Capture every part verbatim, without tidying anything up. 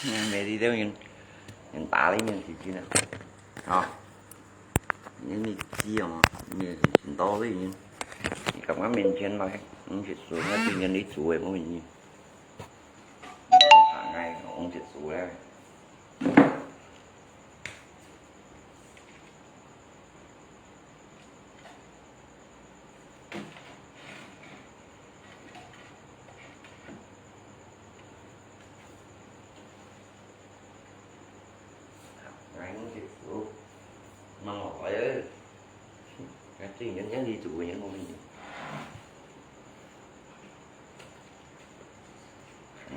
嗯，每日都用，用打个面皮筋啊，啊，你你知啊嘛，你很多个人，你感觉面前来，你去做，那今天你做个无人，行哎，我们去做嘞。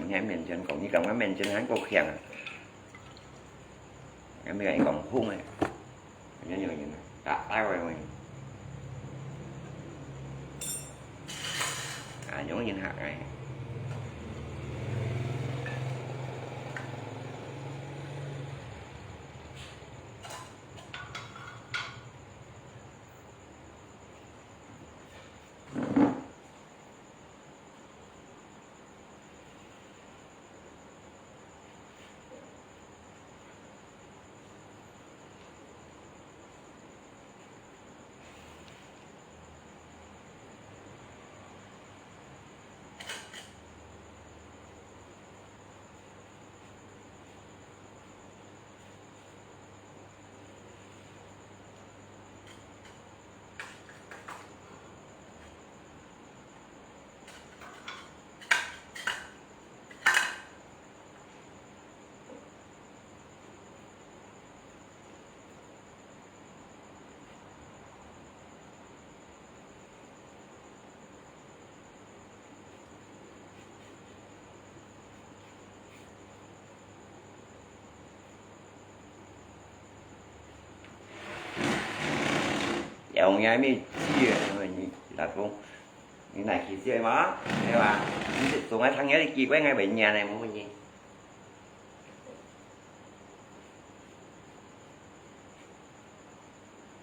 你面前講，你感覺面前還夠強啊？你咪講空个，你用用打打喂喂。啊，用人客个。 用个咩煮个，你老公，你来去食嘛，对吧？你是总爱听人个机会，爱问人个，无问题。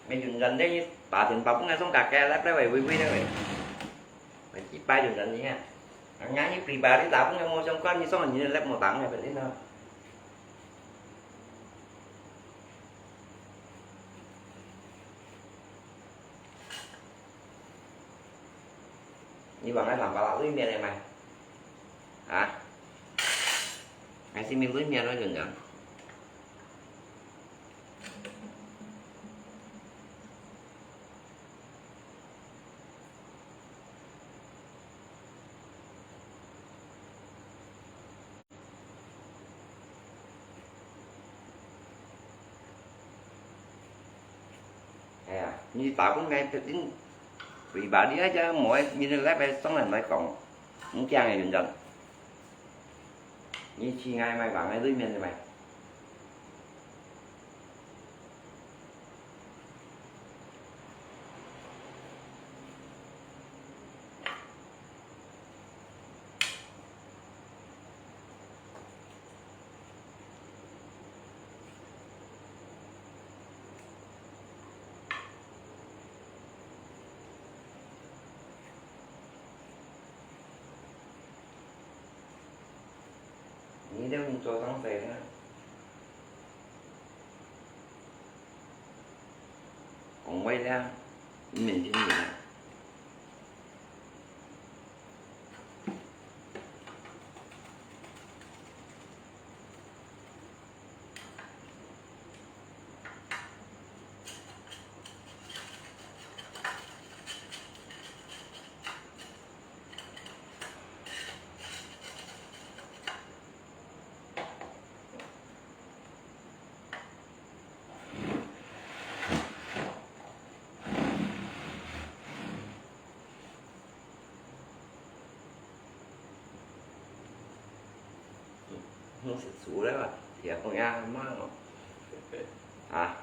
Mày dần dần đấy, bà thìn bà cũng ngay sống cà ke lép đấy, mày vui vui đấy mày. Mày chỉ bay dần dần đi ha. Ngắn như pribadi ta cũng mua trong con như sống như lép màu trắng này, phải thế nào? Như bạn ấy làm bà lạ lưới miệng này mày. Hả? Ai xin mình lưới miệng nói dần dần. Ê, nyi tâo pûn ngài tui tin, vì bà đi ai chá mùi, nyi lep ai song lem lai kông, ung kiang ai yun chang. Nyi chi ngài mai vàng ngài lui miên mày. 有人做生意啊，講話咧，你面前人啊。 嗯，食素了啊，也講呀，媽哦。啊，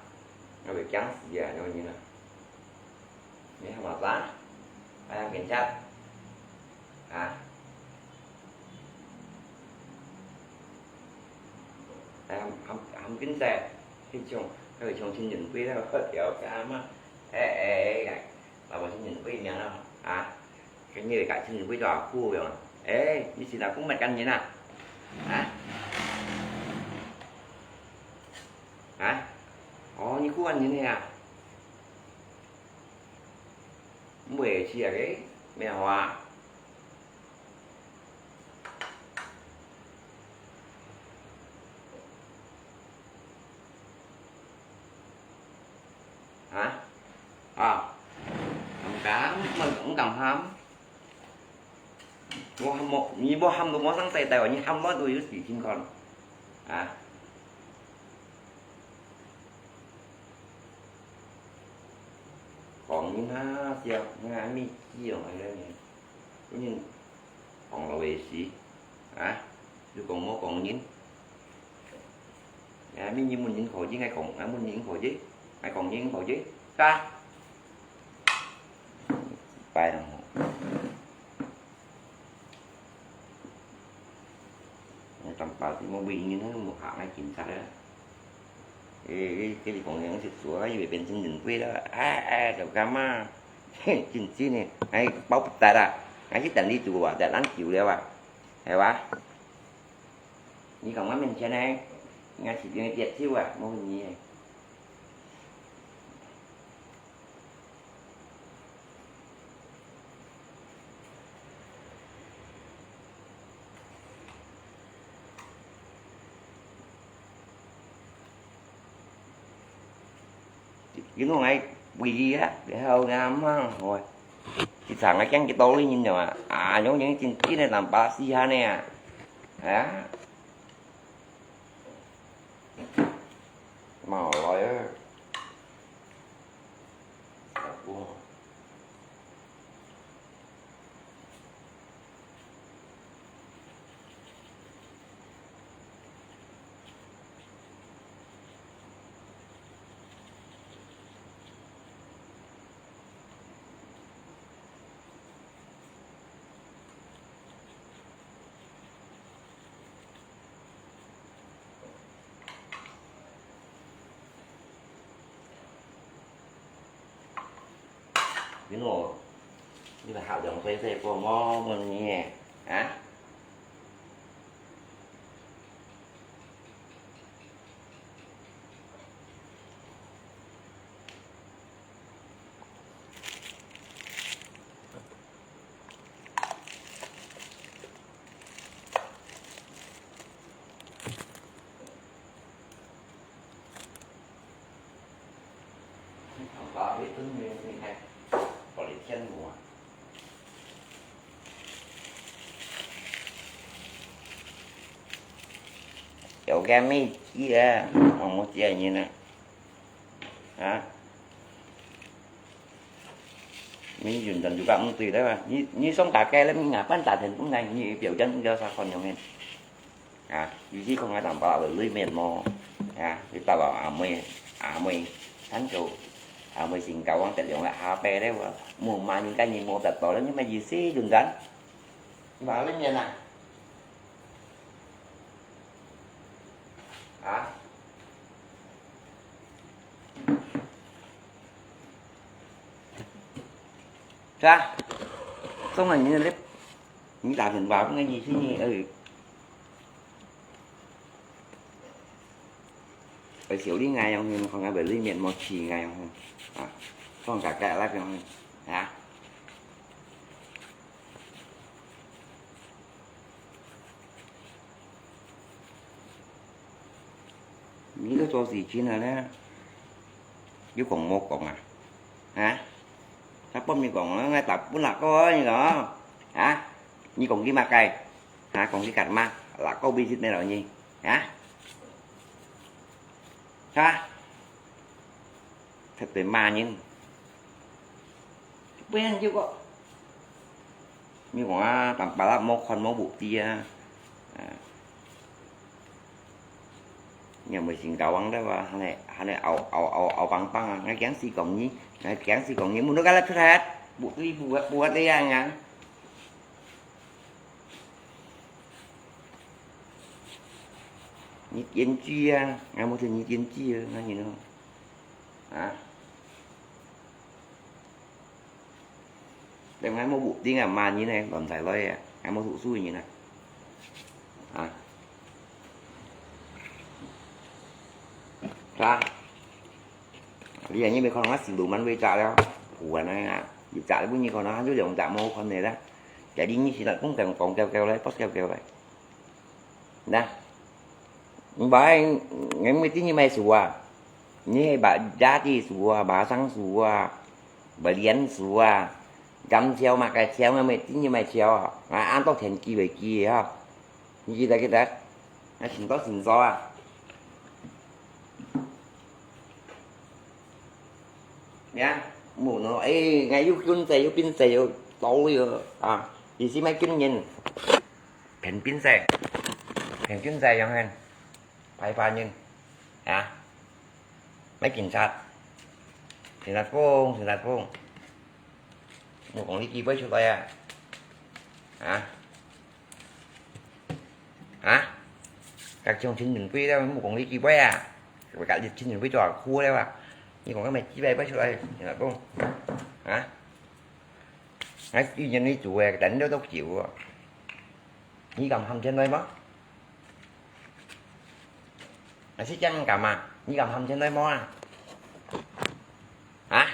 我會驚死啊，這個人啊。你喊麼个啊？哎呀，警察。啊？哎呀，喊，喊警察，彼種，彼種親人歸了，條家嘛。哎，哎，哎，老婆親人歸命了，啊？ 今日个親人為到阿姑樣啊？哎，你是阿姑乜干人啊？啊？啊？哦，你姑干人个啊？毋會去啊个，咩話？啊？啊？毋敢，毋敢喊。 無喊無，你無喊都無生事，但係你喊來都有事情看。啊？講人啊，笑，你還沒氣哦，還在那邊，你講老百姓，啊？又講無講人。 啊，你問人可以，𠊎講，𠊎問人可以，𠊎講人可以，是吧？拜託吼。𠊎當巴士，𠊎為人，𠊎無嚇𠊎警察啊。誒，誒，跟你講，人食素啊，以為變成人貴了，哎，哎，就幹嘛？嘿，真正的，哎，包不得啊，還是等你煮啊，等恁久了啊，係吧？ 你講𠊎面前呢，𠊎係用跌手啊，無你誒。你講𠊎為你啊，你好啱啊，好啊。一場啊，驚幾多个人了啊，啊，用用真真个人巴士下呢啊，啊。 嘛來啊。你喏，你个好像水水波波問你誒，啊？ 有个咩事啊？我冇接人啊。啊？你運轉就講毋對了啊！你，你想打開了，你哪般打成咁樣，你表現毋了啥款樣个？ 啊，意思講啊，淡薄仔內面無，啊，你包括阿妹，阿妹，聽到阿妹先交往得兩個阿伯咧，無罵人家人無得到咧，你麼意思，認真？你話內面啊？啊？是啊，中了你的，你打電話，那你去你，呃，會少你𠊎樣形，看𠊎會裡面無試𠊎樣形，啊，放假假那樣形，啊。你个做事情啊呢，有講無講啊？啊？他幫你講啊，𠊎打不那個啊，你講啊？啊？你講佢麼个？啊？講佢幹嘛？那個不是那老人啊？啊？ 特別罵人。不然就講，你講啊，當巴拉無看無目的啊，啊，你有冇先交往了啊？還係還係拗拗拗拗梆梆啊！𠊎驚死講你，𠊎驚死講你，mulut kau lah curhat，不不不不這樣啊！ 你堅持啊，𠊎無聽你堅持啊，那你呢？啊？等𠊎無屋頂啊，罵人呢，亂晒來啊，𠊎無讀書个人啊。啊？啥？你啊，你沒看到我心都蠻偉大了，不然呢，一隻都不你看到，就兩隻無看的啦。Jadi你現在講講講叫叫來，不叫叫來。 Nah, mbai, ngai mesti ni mai sua. Ni ba jadi sua, basang sua, balian sua. Gam siau makai siau ngai mesti ni mai siau. Ngai antok thian ki bai ki ha. Ni kita kita. Ngai sin to sin so ah. Ya, mu no, eh, ngai yu kun sai, yu pin sai, yu tau yu ah. Di si mai kun nyen. 騙兵仔，騙兵仔樣形，歹歹人，啊，賣警察，警察講，警察講，莫講你幾杯出來啊，啊，啊，甲像陳俊輝了，莫講你幾杯啊，我甲你陳俊輝做下苦了啊，你講个賣幾杯杯出來，警察講，啊，啊，以前你做个，等了都久啊。 你敢喊前來無？還是這樣敢啊？你敢喊前來無啊？啊？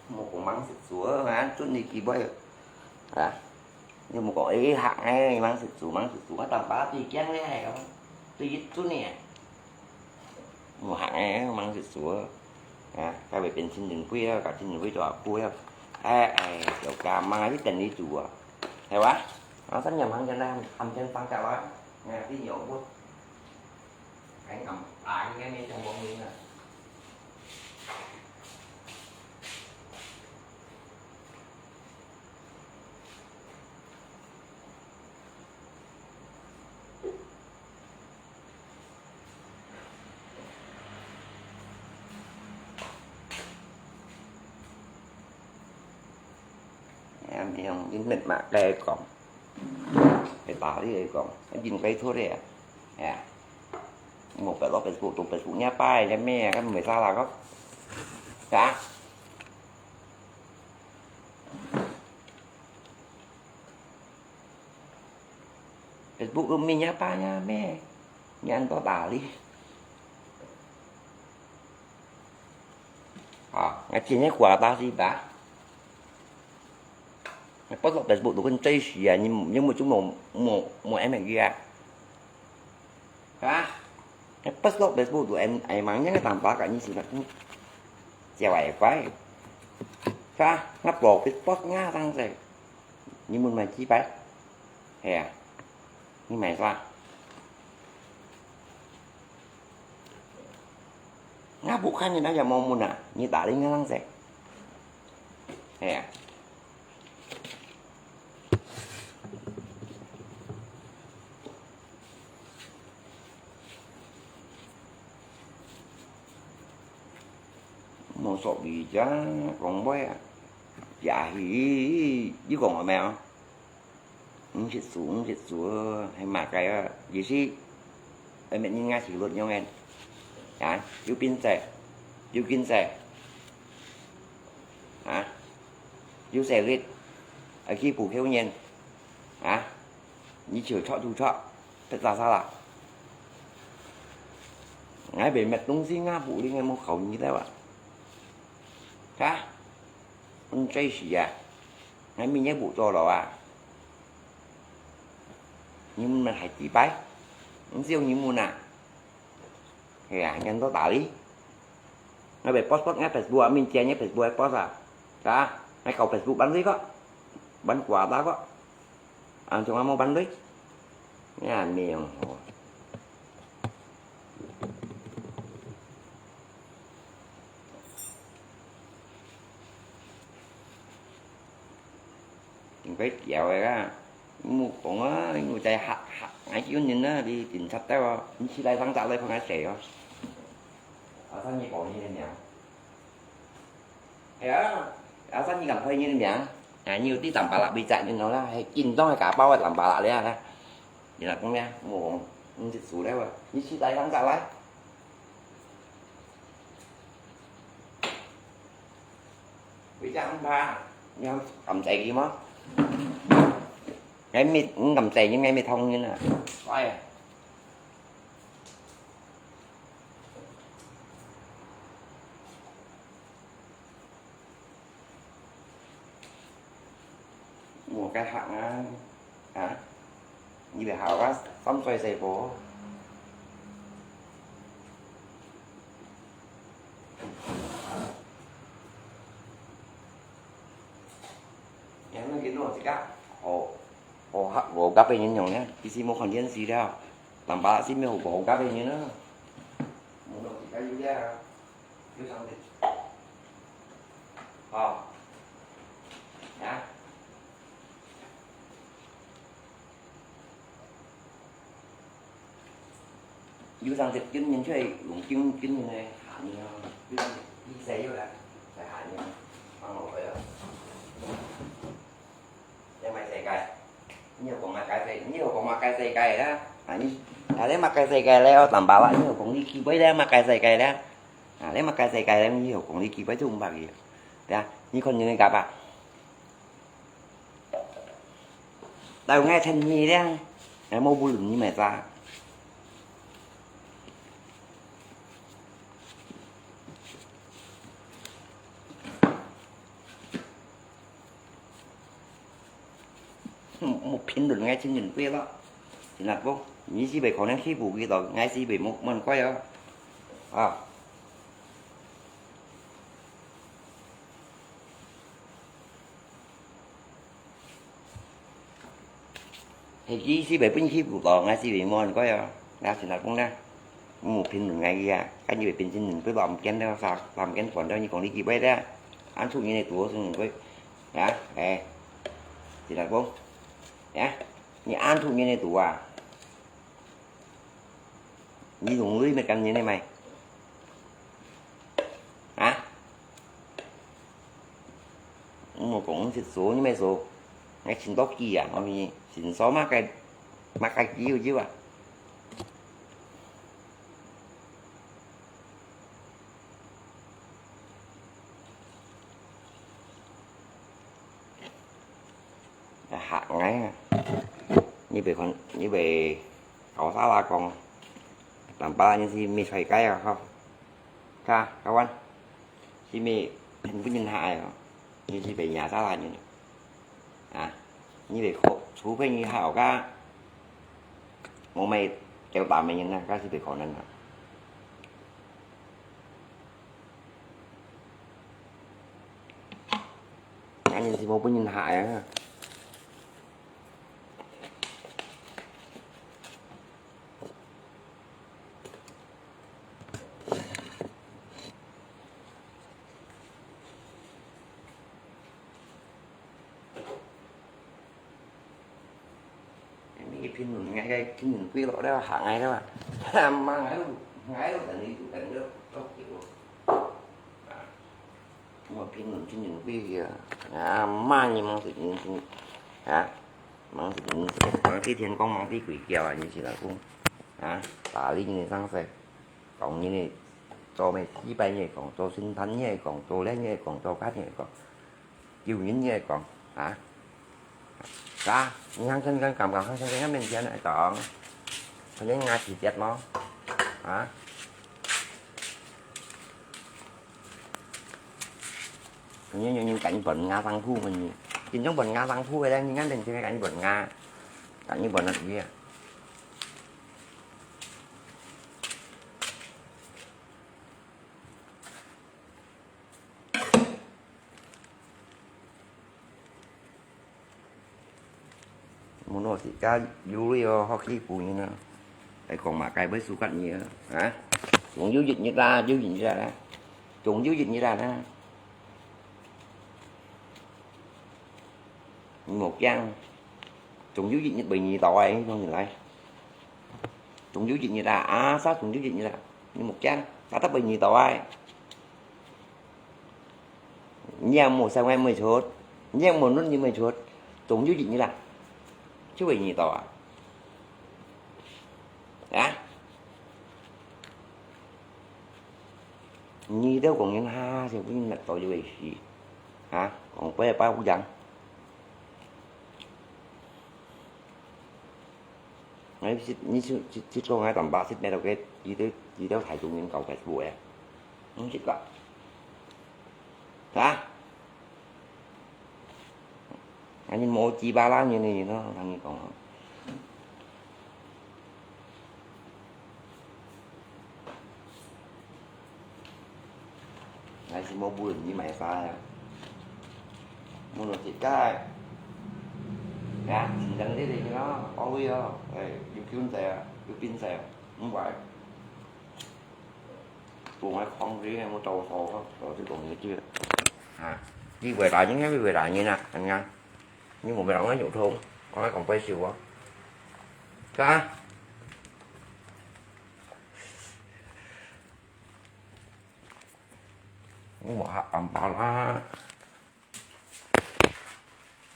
莫講吂識做，啊，準你機會，啊。 你莫講，哎，行哎，吂識做，吂識做，我當巴最驚咧，對一準呢。莫行哎，吂識做，啊，該會變陳俊輝啊，甲陳俊輝做阿婆啊，哎哎，就幹嘛你等你做啊，係哇？啊，三年行前來，行前放假啦，哎，你有無？ 哎呀，你用你乜嘛該講，係打你來講，一定該錯个啊，哎呀，莫白落Facebook，做Facebook nya pai，nya咩，kan唔係沙拉个，啊？ Facebook umi nya apa nya meh, nyan to tali. Ha, ngai chin ngai kua ta si ba. Ngai post lok Facebook tu kan cai si ya, ni ni mu chu mo mo mo em ya. Ha, ngai post lok Facebook tu em ai mang nya ngai tam pa ka ni si na. Cia wai kwai. Ha, ngai blog Facebook nya tang se. 你問買幾擺？係啊，你買啥？𠊎無看你那隻無問啊，你打你个啷个？係啊。 無所謂，講話啊，也係，你講个咩啊？毋識做，毋識做，係麼个啊？意思，係乜人家是論樣个？啊，有變勢。有經濟，啊，有勢力，啊，去補救人，啊，你就錯就錯，別咋啥啦。𠊎會買東西，𠊎補你，𠊎無考你了啊。啊，你最死啊，𠊎明年補做了啊。你們還幾百？你只有你們啊？ 係啊，人都打你。𠊎會post，post，𠊎Facebook啊，明天𠊎Facebook會post啊。啊，𠊎搞Facebook bán鐳个，bán quà打个。啊，做麼个無bán鐳？呀，命哦。 你該噭个啊，你莫講啊，你有在嚇，嚇，𠊎救人啊，你警察到啊，你起來上早來看𠊎死哦。阿三，你講你个名。哎呀，阿三，你敢開你个名？啊，你有知Tampalak位在你喏啦，係緊張个家暴个Tampalak了啦。你若講咩？我講，你就輸了啊，你起來上早來。 你這樣怕，你敢制佢無？𠊎搣，你敢制佢，𠊎搣痛佢啊！哎呀！無該客啊，啊？你會好啊，三歲細個。你看那個弄這個，哦，哦，好，我隔壁人用呢，其實無看電視了，Tampalak係無好隔壁人啊，我弄這個有點啊。 有成績。哦。啊？有成績，今年出來用今，今年个下年啊，有成績，你細有啦，在下年，放落去啊。 這麼个世界，你又講麼个世，你又講麼个世界啦？啊，你，啊，這麼个世界了，Tampalak，你又講你幾倍了，麼个世界了？啊，這麼个世界了，你又講你幾倍就毋白个，對啊？你看你个家吧。到𠊎趁你了，𠊎無不論你麼个啥。 莫評論𠊎真人鬼咯。真係講，你係會可能欺負佢到，𠊎係會莫，莫怪哦。啊。係佢係會分欺負到，𠊎係會莫怪哦。𠊎真係講呢，莫評論𠊎佢啊，看你會變真人鬼，濫見了，啥，濫見管到你講你幾倍了，安出你个肚，真人鬼。 呀，哎，真係講，呀，你安出人个肚啊？你用鐳乜敢人个咩？啊？我講識做，你乜做，𠊎尋到機啊，我咪尋到麼个，麼个機會有啊？ 嚇𠊎啊！你會看，你會搞啥啦講？Tampalak你係搣菜雞啊，吼！看，kawan，係搣很不人下啊，你係會惹啥啦你？啊，你會好，除非你好个，無咩叫大美人啊，該係會可能啊。 恁樣係無分人害啊！你評論𠊎个評論歸落了，嚇𠊎了啊！罵𠊎，𠊎等你，等你，啊！我評論評論歸去啊！啊，罵你們是，啊，罵是，罵對天公，罵對鬼叫啊！你是老公啊，打理你的上司，搞你的做咩？四百人講，做審判人講，做領人講，做法院講，救人人講，啊？啊？你行先生敢敢行先生面前來講，佢人牙齒跌無？啊？佢人有人敢分牙當苦問你，真正分牙當苦个咧，你看面前敢分牙，敢分啊佢啊？ 無咯，自家有理哦，學去補人啊。來講嘛，該會輸給你啊，啊？總有一日啦，有一日啦，總有一日啦，啊？你莫驚，總有一日會遇到啊，你講起來。總有一日啊，啊，啥總有一日啊，你莫驚，大家會遇到啊。 你也無生活無出，你也無論你無出，總有一日啦，就會遇到啊。啊？你兜講人哈，就分人到就會死。啊？講白話講。 哎，你，你，你，你講个東北，食咩个，佢兜，佢兜大眾人搞个做个，毋識个。啊？啊，你無雞巴啦，你，你，你，同你講。還係無分你買啥呀？無落去个。呀，真正你，你咯，安慰哦，哎，有救濟啊，有兵濟啊，毋會。 講个講理，我做錯，做這種嘢。啊，你為難人，你為難人啊，恁樣，你無讓人有痛，講來講白笑啊，是吧？我無下暗巴啦，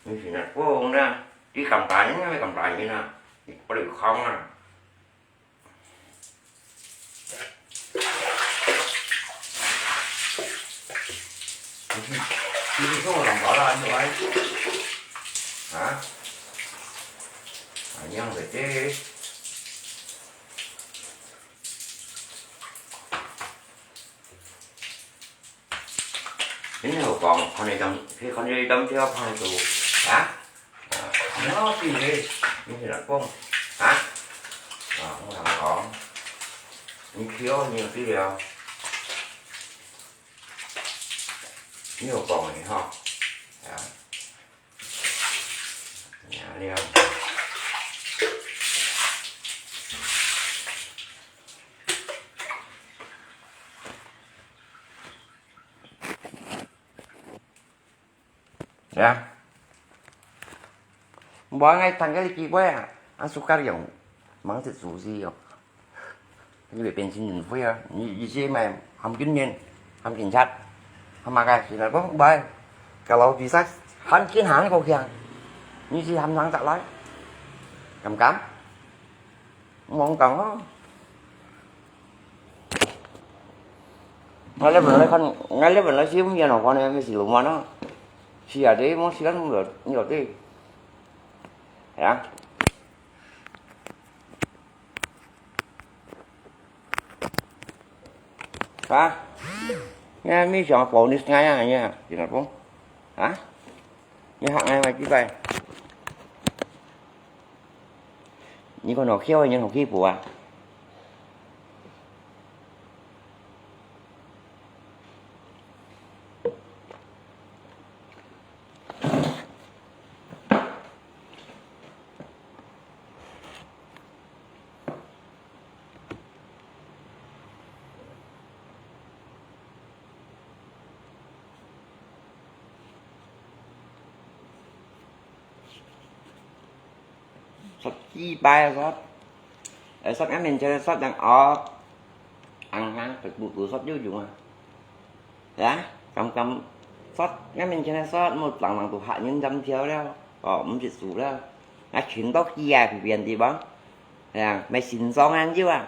你現在講啦，你敢打人，你敢打人啊？你不能講啊！ 你，你，你跟我講好了，你來。啊？啊，你讓我這。 你有講，看你當，佢看你當條派度，啊？啊，你好，對不對？你是哪講？啊？啊，我同你講，你去哦，你有資料。你有講的哈，啊？ 呀，了。呀。無，𠊎聽个機會啊，啊，suka用，忙着煮事哦。 你會變成人灰啊！你，你這麼喊軍人、喊警察、喊麼个？現在講，喂，kalau bisa喊警察過去啊！你是喊上得來，敢敢？莫講哦！𠊎這本來看，𠊎這本來是用電腦看的，毋係錄音啊。是啊，這莫時間用了，用了這，係啊。 啊？你還沒想bonus𠊎啊，你啊，你老公？啊？你喊𠊎買幾擺？你講我痟，你好欺負啊？ 十幾擺啊，煞。哎，煞，𠊎面前个煞正惡，硬硬，不，不，煞有用啊。呀，敢，敢，煞，𠊎面前个煞，莫冷冷都嚇人尖叫了，哦，毋識輸了。𠊎尋到佢啊，佢變地方，哎呀，買新裝啊，有啊。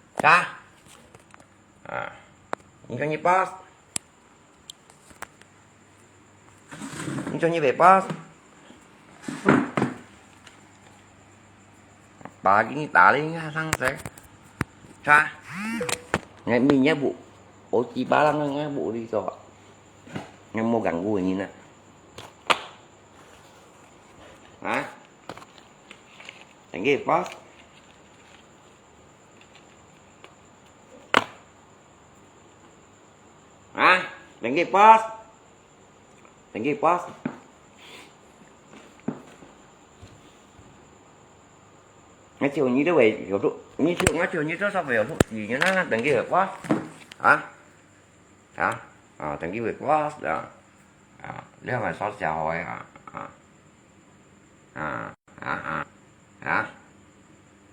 Sa? Ah, ini cho你boss. Ini cho你位boss. Pagi ini tali nga sang se. Sa? Ngai mi nya bu. Oji balang nga bu di so. Ngai mau ganggu ini na. Ha? Thank you, boss. Ha? Thank you, boss. Thank you, boss. Ngai chiu ni tu wei, yo tu, ni chiu, ngai chiu ni tu sa wei yo tu, ni na, thank you, boss. Ha? Ha? Ah, thank you, boss. Ah, ah, 你係咪所笑我啊？啊，啊，啊，啊，啊，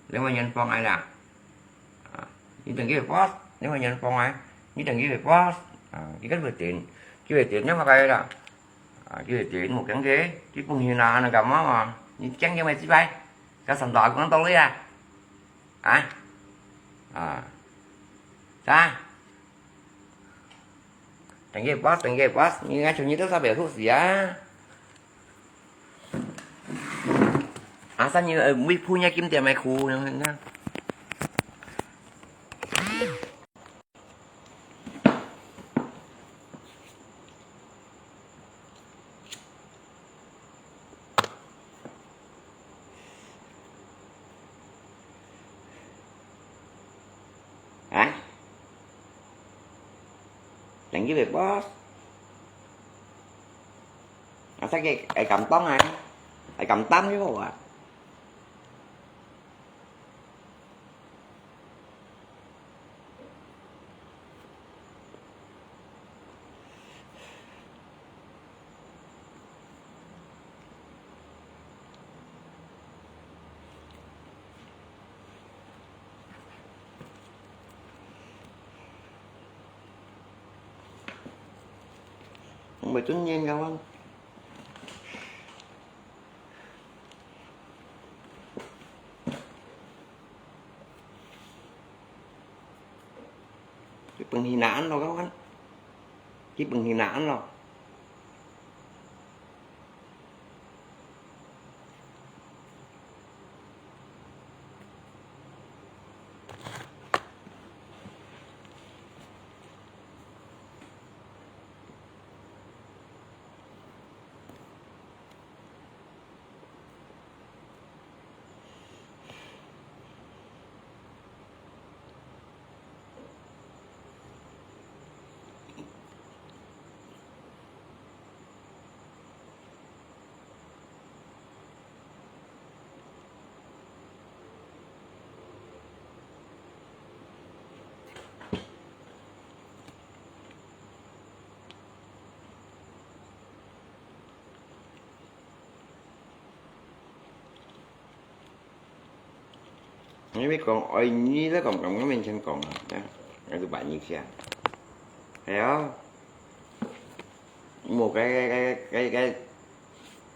你咪人幫我啦。啊，你等佢 boss，你咪人幫我，你等佢 boss。啊，佢跟佢點，佢會點樣个啦？啊，佢會點，你冇跟佢，佢本身啊，那幹嘛嘛？你講佢咪失敗，佢上到講道理啊？啊？啊？啥？ 等佢 boss，等佢 boss，你愛求你多少表出息啊？啊，三年呃，每鋪人家金店买苦，你看。啊？等佢个 boss。啊，再个，哎，敢當啊？哎，敢當就好啊。 Không phải tất nhiên đâu anh. Cái phần hình ảnh đâu các anh. Cái phần hình ảnh đâu.你咪講愛你，你講講，我面前講啊，啊，我就把你聽。係啊，無該該該該該，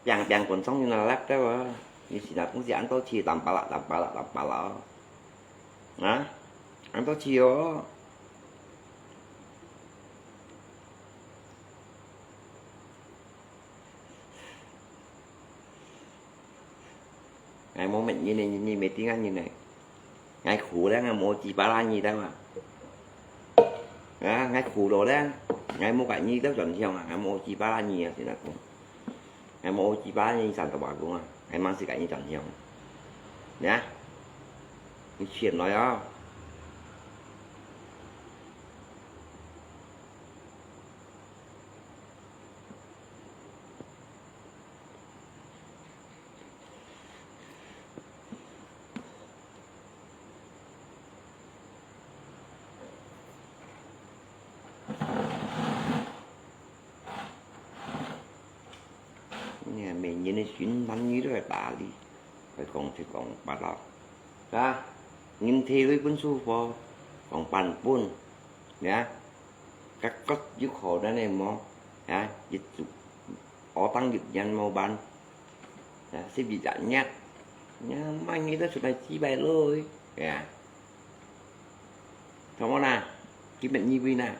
病病滾上你那laptop啊，你是那東西安到去，淡巴拉淡巴拉淡巴拉哦，啊，安到去哦。 𠊎無問你呢，你，你沒聽啊，你呢？𠊎苦了，𠊎無雞巴拉你的嘛。啊，𠊎苦了咧，𠊎無佮你做轉向啊，𠊎無雞巴拉你啊，現在講。𠊎無雞巴拉你，上頭話講啊，𠊎還是佮你轉向。呀，你錢來啊！ 你看，每年个巡盤你都要打理，還講七講八哦，啊？人提來分師傅，講半分，呀？ 甲骨有可能个無？啊，一注，學當一年無辦，啊，十二隻月，呀，萬一都出來幾百咯，呀。Chóng mò na? Kim Bek nhi ví na?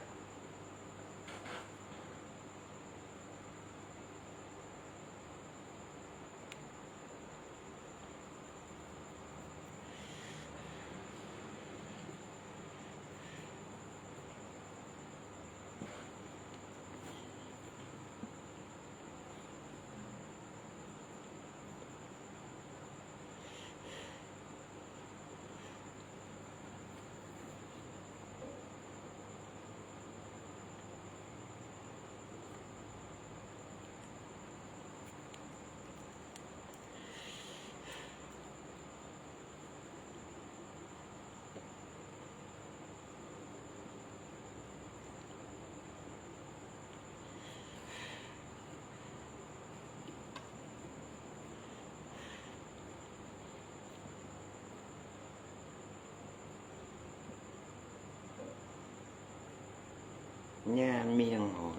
Nyan命哦！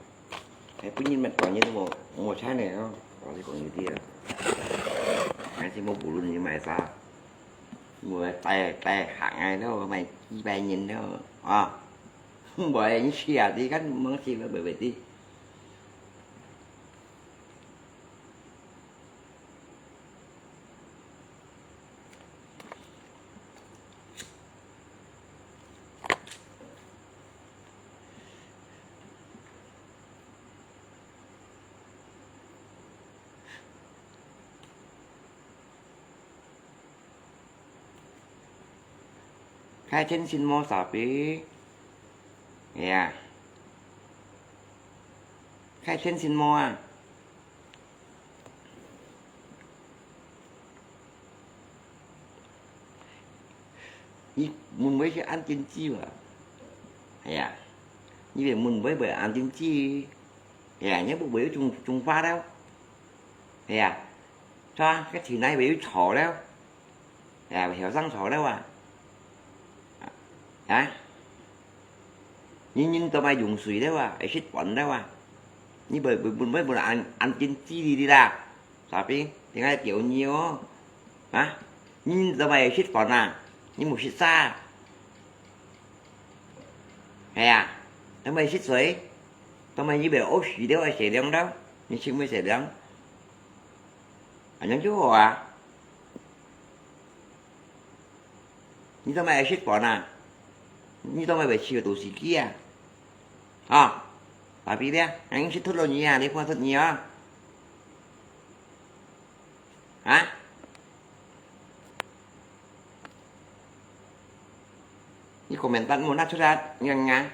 哎，本人乜當然都無，無錢个哦，老實講有啲啊，還是無無論你買啥，無帶帶行啊，都買幾百銀了啊，無人吃啊，你看無食了，白白的。 開天線無，沙比？哎呀，開天線無啊？你問話係恁緊張啊？哎呀，你問話會恁緊張？哎呀，你會會有中中話了？哎呀，係啊，該天來會有吵了？ 哎，會曉生草了啊？啊？人人都愛用水了啊，會食飯了啊？你會會會會會恁恁緊張哩哩啦？沙比，聽𠊎教你哦，啊？人人都愛食飯啊，你無食啥？係啊，都愛食水，都愛你會屙屎了，會洗涼了，你先會洗涼，恁樣就好啊。 你做麼个食飯啊？你做麼个會食到肚屎飢啊？啊，沙比咧，𠊎已經食忒了你啊，你看忒你啊？啊？你komentar無拿出來，你看啊？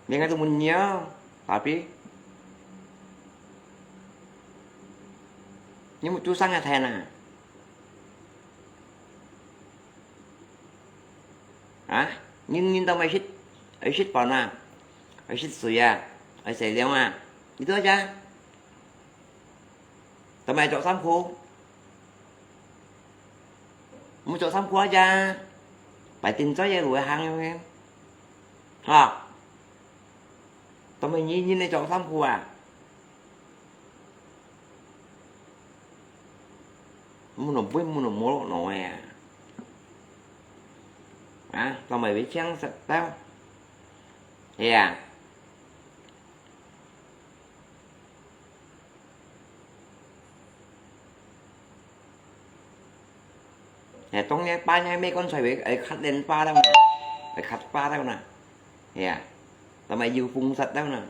你看這麼牛，沙比，你有做生意个天啊？啊？人人都愛食，愛食飯啊，愛食水啊，愛洗涼啊，你做啥？ 做麼个著衫褲？無著衫褲啊，這擺定在个路行个，哈？做麼个人人愛著衫褲啊？無弄分，無弄無弄个啊！啊，做麼个會搶食到？係啊。 哎，當然，把人咩棺材會，會較冷巴了呢，會較巴了呢。哎呀，做麼个有風煞了呢？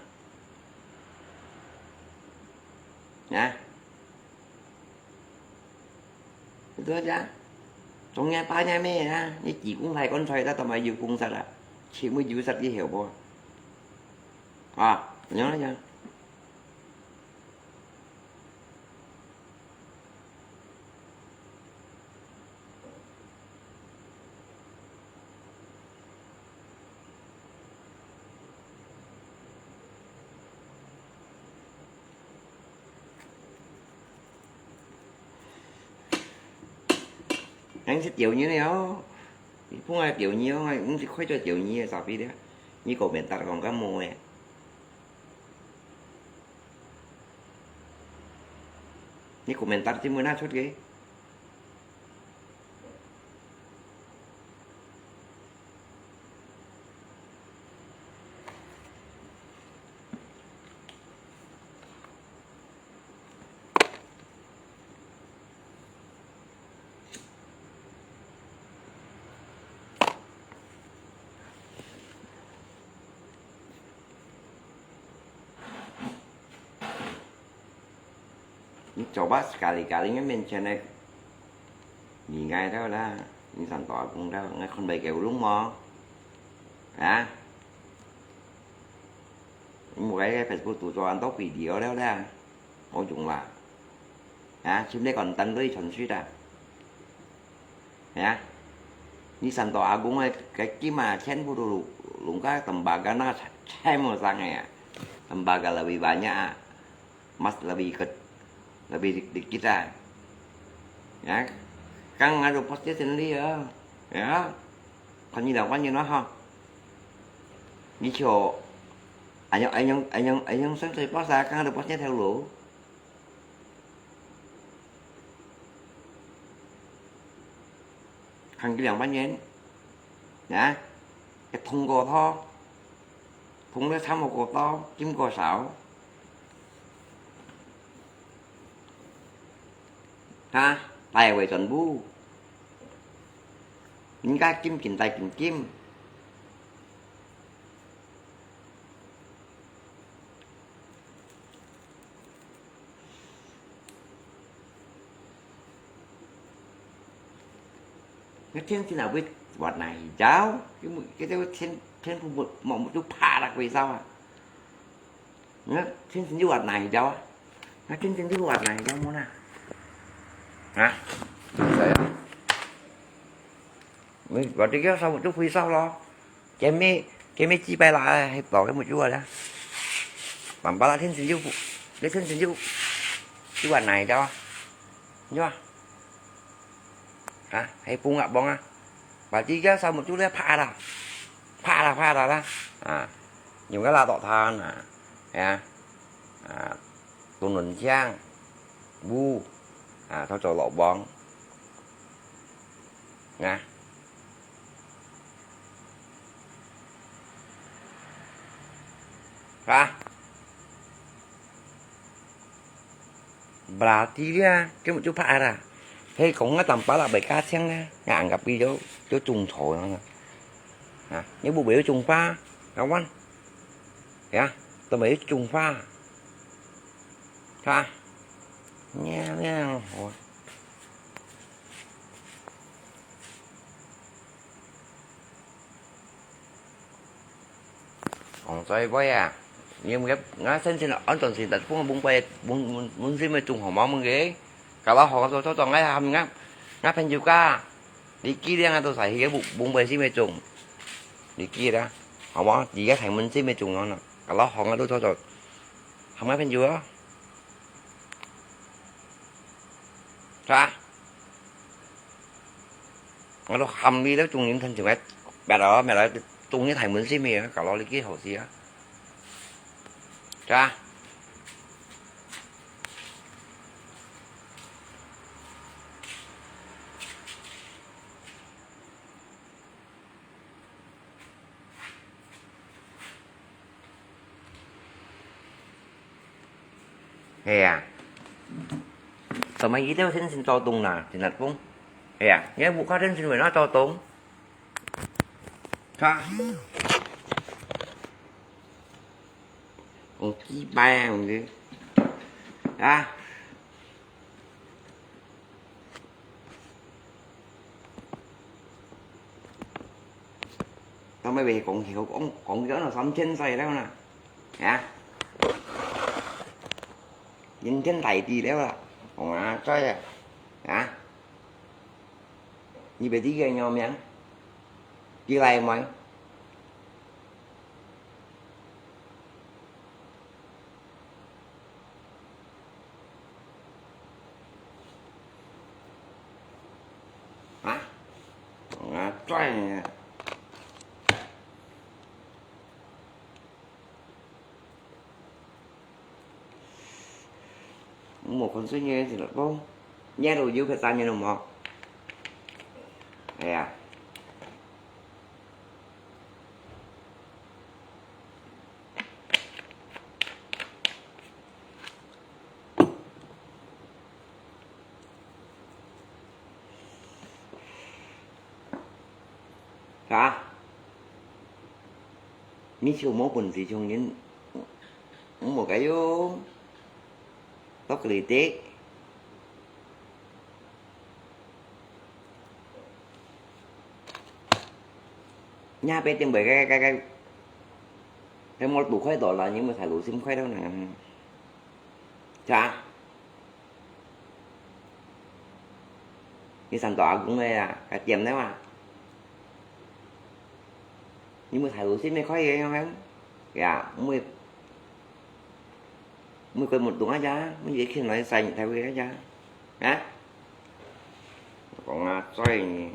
啊？對呀，當然把人咩啊，你濟公大棺材了，做麼个有風煞啊？請問有煞你曉無？啊，恁樣樣。 𠊎係釣魚个哦，你碰𠊎釣魚哦，𠊎毋係開做釣魚个，沙比咧，你講明白講个無个。 你komentar就無拿出个。你做麼个咖哩咖哩个面前呢？你愛到啦，你想打工到，你看袂夠龍無？啊？你莫在Facebook度做恁多video了啦，無用啦。啊，全部講單對傳輸啦。啊？你想打工个，个金啊，全部都弄，弄个tembaga那全部上个啊，tembaga lebih banyak啊。 Mas lebih ke, lebih dikit lah. Ya, kang ada posnya sendiri ya. Ya, kan ini lawan ya ha. Ni cho, anyong anyong anyong anyong sensei pas kang ada posnya tahu lo. Kang kí兩萬元，啊，一通過拖，通了差無過多，經過少。哈，大會全部，人家金金大金金。 該天神啊，會活哪一招？佢，佢就天，天父莫，莫，就怕啦，鬼招啊！該天神就活哪一招啊？該天神就活哪一招，無啦？啊？誰啊？你，我這個燒就會燒咯。 佢乜，佢乜幾百啦，係包佢目珠啊啦。Pampala天神就，你天神就，就話哪一條啊？你話？啊，係崩啊崩啊！Berarti佢燒目珠咧，啪啦，啪啦啪啦啦，啊，用个拉倒他啊，係啊，啊，tunun siang，烏，啊，佢做老王，啊。 Ha? Berarti dia, dia mesti pahala. Hei, kong nga tampa lah baik kacang lah. Nga anggap dia, dia cung chou lah. Ha, ni bu baik cung pa, kawan. Ya, tu baik cung pa. Ha? Nya, nya, oh. 講在位啊，你有，𠊎先前安頓時，但係分，分，分，分，分心个中學無問題。Kalau好做，做，做，𠊎喊𠊎，𠊎朋友家，你寄兩個都晒去，分，分心个中，你寄啦，好無？而家係分心个中咯，kalau好，𠊎都做做，喊𠊎朋友咯。 Sa? Ngalo hamli lo, chung nim than chung et. Bèt lo, mèt lo, chung ni thai mun si mi, ka lo li ki ho si a. Sa? Hè à? Tao mai yi teo sen sin cho tung na, sin nat pung. Hè à? Nhớ vụ khó sen sin về nó cho tung. Hả? Ung chi bai ung chi. Hả? Tao mai về kong hiếu, kong, kong hiếu nó sắm thiên sai leo nè. Hả? Nhìn thiên thầy đi leo à. Kong à, chơi à. Hả? Nhi bé đi cái nhau miếng. Đi lại mày. Hả? Ngã trai nè. Một con suy nghĩ thì nó không. Nhé đồ dữ phải ta như nó mọc. Ê à. Hả? Mi siu mô bùn sì chung yin. Mô cái yo. Tóc lì tê. 你下背頂背个个个个，个無堵開到啦，你莫太魯心開到呢。 Chà, ni sanh tỏ a gúng này à, cái tiệm đấy mà. Ni mui thái độ xin mày khỏi cái không em? Ya, mui mui quên một đúng á cha, mui dễ khiên nói sai những thái quy á cha. Hả? Còn à, sai.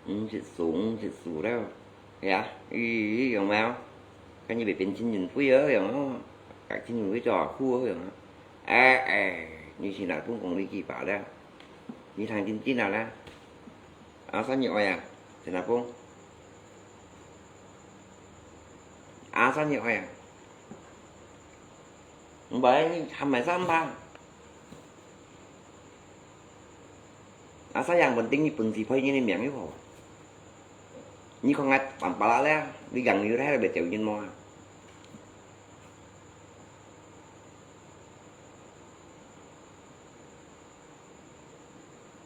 五十四，五十四了。哎呀，咦，有沒有？看你別變成人鬼了，有沒有？改成人鬼做好苦了，有沒有？哎，哎，你是哪種功力去拔了？你聽真真啊啦。啊，啥你愛啊？在哪蹦？啊，啥你愛啊？你把你喊買三吧。 Asal yang penting你本事配人个命就好。你看𠊎辦法啦咧，你樣樣都係會招人無啊？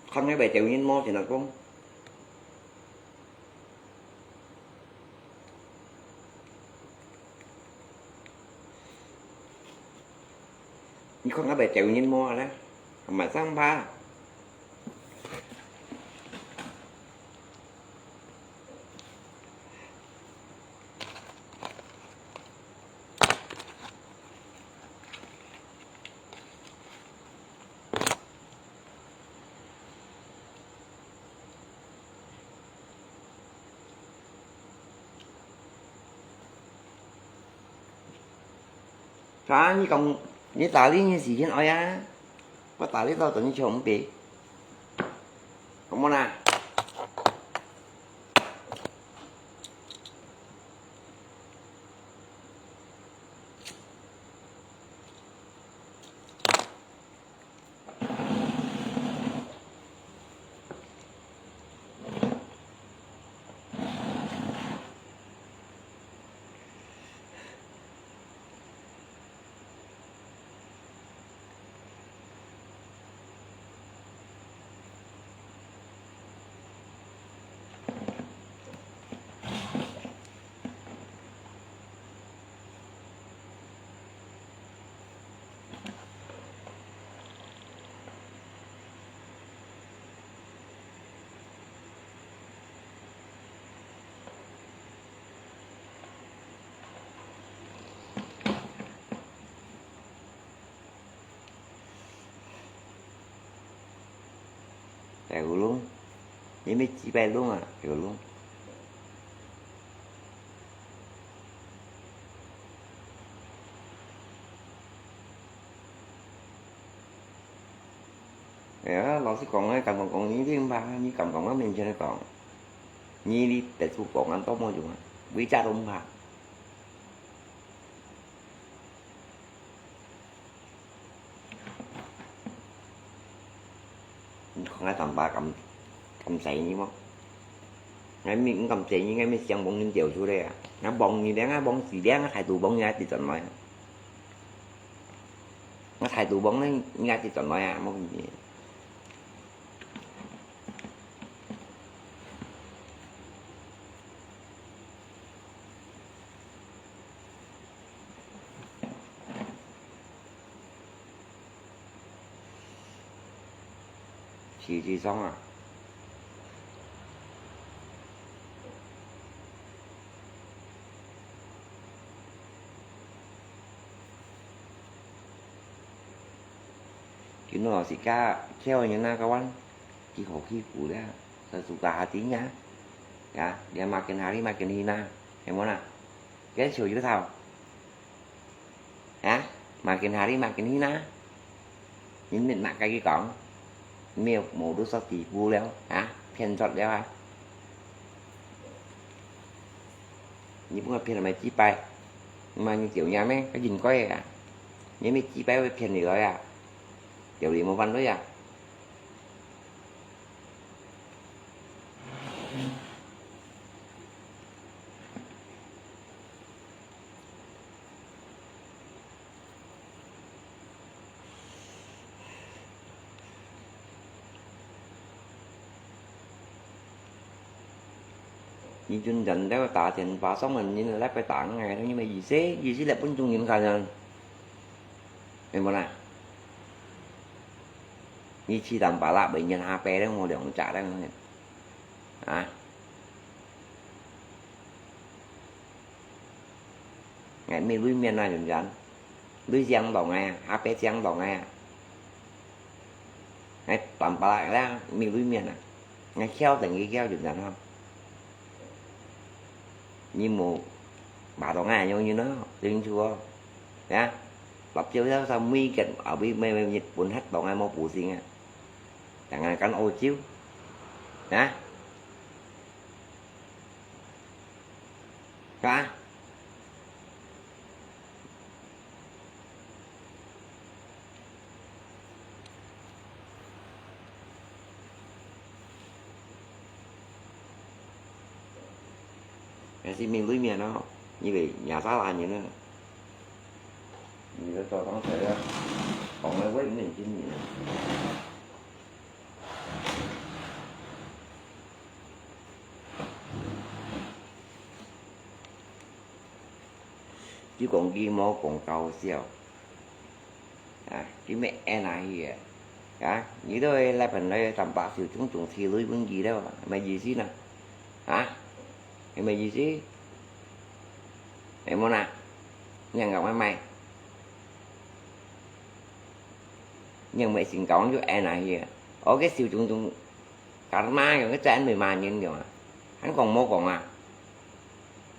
看你會招人無，先來講。 你看𠊎會招人無咧？還蠻生怕。 啊，你講，你打理你事情愛啊，我打理到等你全部。好無啦？ Kẹo lông. Ni mi chỉ bài lông à, kẹo lông. Ya, 老實講，𠊎感覺講你這把，你感覺𠊎面前來講，你，你別處講，𠊎都無用啊，為家都毋怕。 你看𠊎三把敢，敢使你無？𠊎毋，毋敢使你，𠊎毋想幫你掉出來啊！𠊎幫你，𠊎幫死，𠊎態度幫你，𠊎跌轉來啊！𠊎態度幫你，你𠊎跌轉來啊！無問題。 實際上啊，今晡日自家噭人啊，kawan，幾好欺負咧，sesuka hatinya，ya，dia makin hari makin hina，係無啦？ Cái chiều dữ thảo. Hả? Mà kinh hà đi mà kinh hina. Nhìn mệt mạc cái cái cổng. Miêu mổ đứa sao tỷ bu léo. Hả? Phiền giọt léo hả? 你分𠊎騙來幾百，你嘛你丟人咩？該應該个啊！你咩幾百會騙你來啊？丟你無飯來啊！ 你今天在打電話上門，你來回打我，你麼意思？意思來分眾人看啊？明白啦？你去Tampalak，每年下擺都無兩隻了，啊？ 𠊎無鐳面啊，真真。鐳聲當个啊，下背聲當个啊。𠊎Tampalak啦，無鐳面啊。𠊎翹等佢翹，真真吼。你無，罵到𠊎樣樣咯，清楚哦。啊？辣椒要上每個，後尾每，每日本黑當个無補性啊。當然講澳洲。啊？ 哈？還係無鐳面哦，因為也啥人啊。你个早上起來，講个話毋能聽你。 就講佢無講搞笑。啊，佢乜愛哪去啊？啊，你都係來本來Tampalak收種種鐵鐳分佢了，麼意思呢？啊？係麼意思？係無啦？你講𠊎買，你講買新高就愛哪去啊？OK，收種種 Karma樣，該真毋係罵人樣啊！還講無講啊？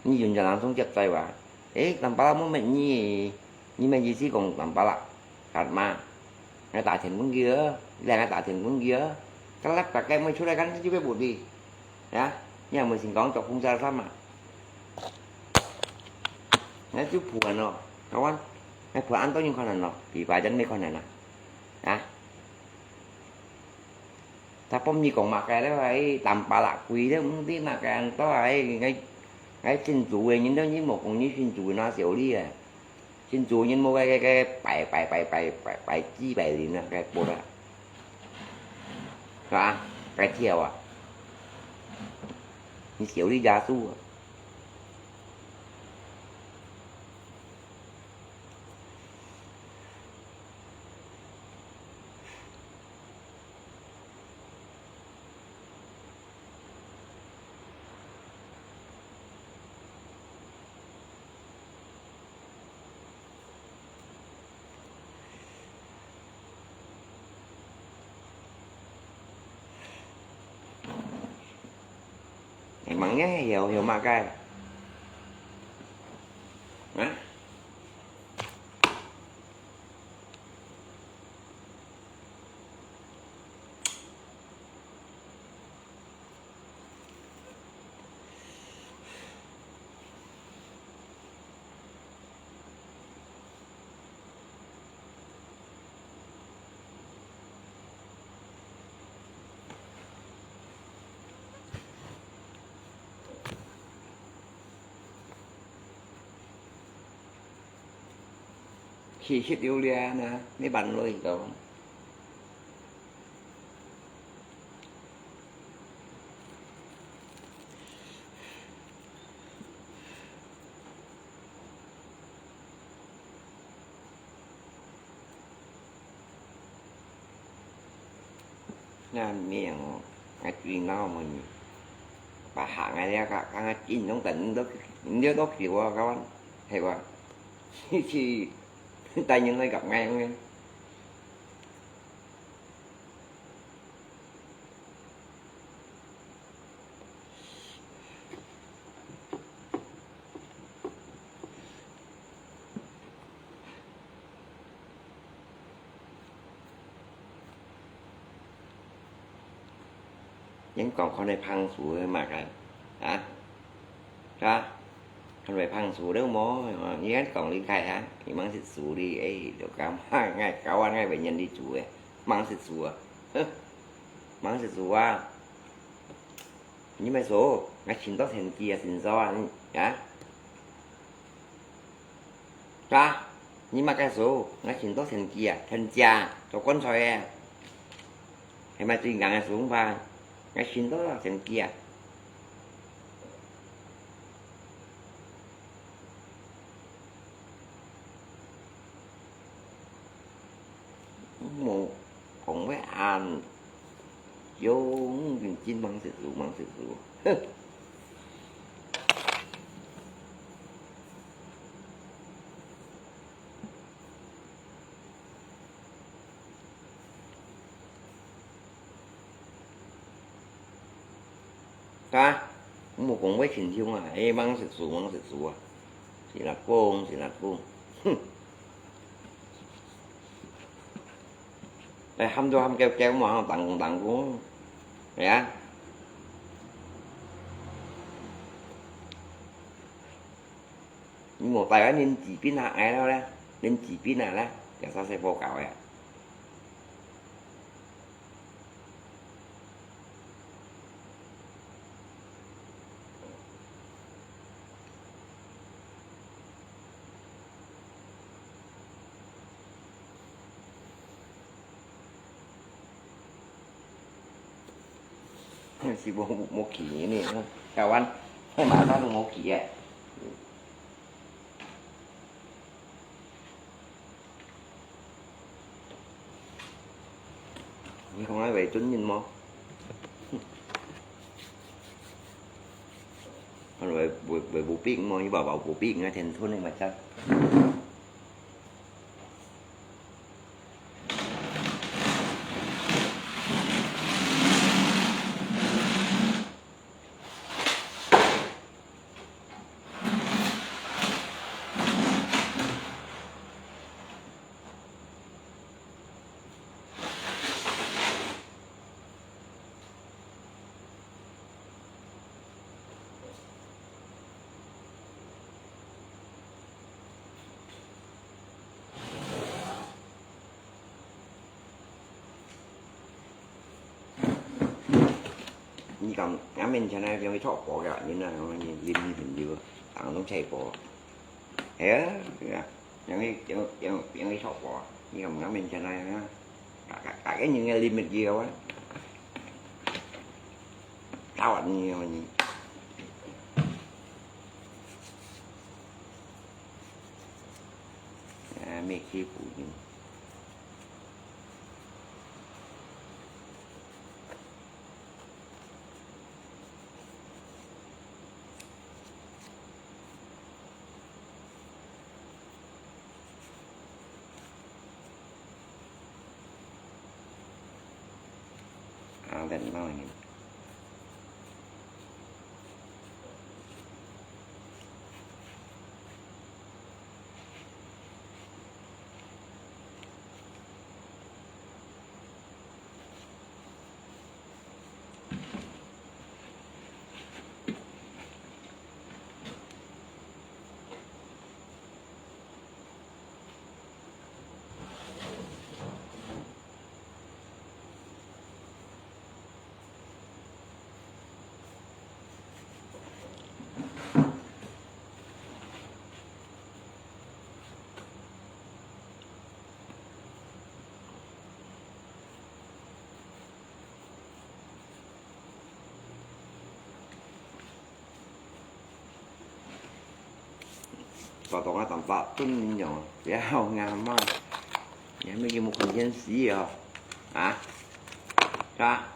你用這兩種接待哇？誒，Tampalak無乜你，你乜意思講Tampalak？Karma，𠊎打電分佢啊，你𠊎打電分佢啊，該粒大概會出來，看就會無理，呀，你還無先講做風沙衫啊？那就不安咯，kawan，那不安到有可能咯，比白天沒可能啊，啊？ 他分你講麼个咧？哎，Tampalak貴咧，毋知麼个安到哎，哎，哎，新竹个人都你無講你新竹个哪小李啊？新竹人無个个个拜拜拜拜拜拜祭拜神啊，个佛啊，是吧？該跳啊，你小李耶穌啊！ 哎，吂呢，曉曉麼个？啊？ 其實有咧呢，你辦落去到。 那命哦，那最闹么呢？把行啊了，刚刚进拢等你都，你都叫我，kawan，係吧？去，去，帶人來夾𠊎咩？ 人講看你碰樹个嘛个，啊？啊？看會放手了無？你看講你開啊，你吂識煮哩，哎，就講，嗨，𠊎搞啊，𠊎會認你煮誒，吂識煮啊，哼，吂識煮啊！你莫說，𠊎尋到天機啊，尋到啊，你啊，啊，你莫該說，𠊎尋到天機啊，天機啊，做棺材誒，係賣最硬誒手法，𠊎尋到啊，天機啊。 無講話恁勇，真吂識煮，吂識煮。哼！ 啊，無講話親像啊，哎，吂識煮，吂識煮啊，是啦講，是啦講，哼！哎，喊都喊叫叫嘛，吼，當公當公，係啊。你無帶个零紙筆下來了咧，零紙筆下來，這下細波搞呀。 是無，無去呢，台灣，馬上就無去啊。 你講𠊎會準人無？還會，會，會無病無？你爸爸無病，𠊎天吞你嘛真。 你講，𠊎面前呢，變去炒粄个，你那，你，你，你，你，當中菜粄。哎呀，對啊，變去，變，變，變去炒粄，你講，𠊎面前呢，大，大，大个人个limit个哇，打完你，你。哎，没欺负你。 啊，等等。 把東西當把燉樣，不要硬嘛，你還沒給我看電視哦，啊？是吧？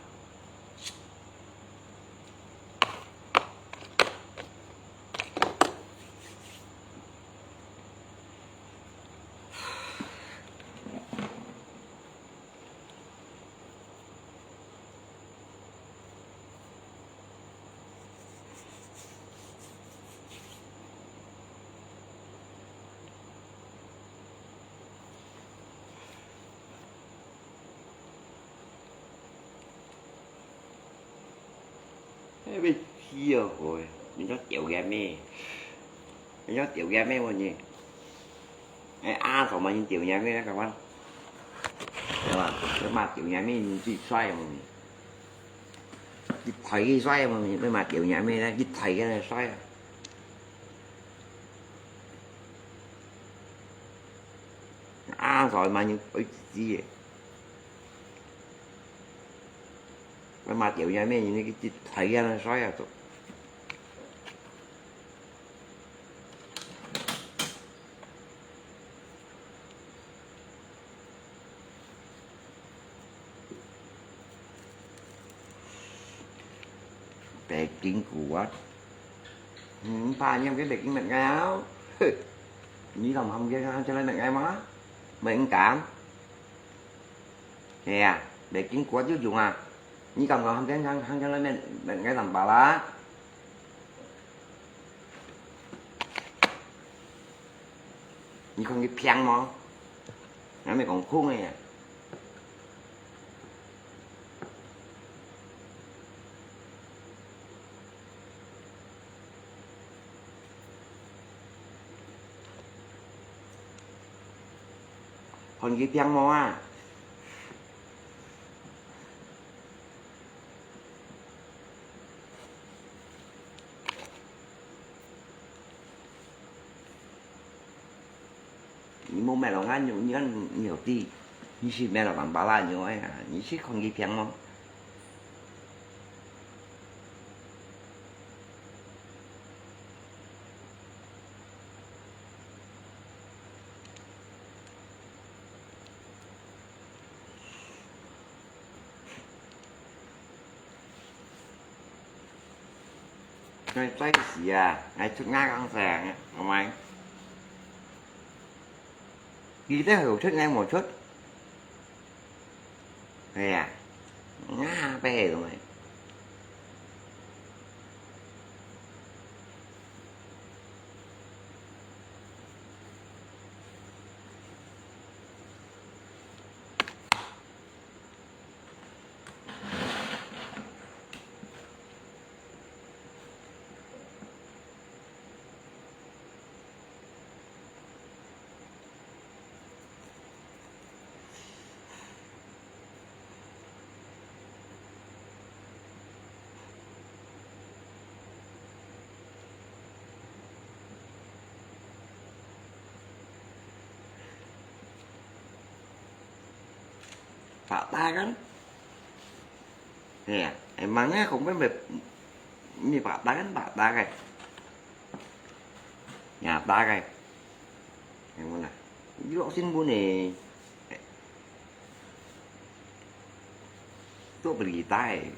哎，要死哦，喂，人家丢个咩？你要丟人咩問題？哎，阿嫂嘛，你丟人咩那个嘛？對吧？你嘛丟人咩，你自己摔嘛。你抬去摔嘛，你嘛丢人咩呢？你抬个来摔啊。阿嫂嘛，你会自己。你嘛丢人咩，你去抬个来摔啊，都。 北京古玩，嗯，怕你个北京乜嘢啊？你諗下，你个行出來乜嘢嘛？乜敢？係啊，北京古玩就用啊！你敢講行出來乜乜嘢諗法啦？ 你看佢平無？𠊎毋係講空个啊。看佢平無啊？ 你無買落𠊎肉，你看你有知，你是買落人巴拉肉个啊，你是看佢平無？ 𠊎最時啊，𠊎出外講聲，係咪？佢兜有出，𠊎無出。係啊，𠊎白係咪？ Patah kan? Iya, emangnya kong pun may, may patah kan, patah kan? Nyata kan? Yang mana? Juga sin pun eh. Itu berita eh.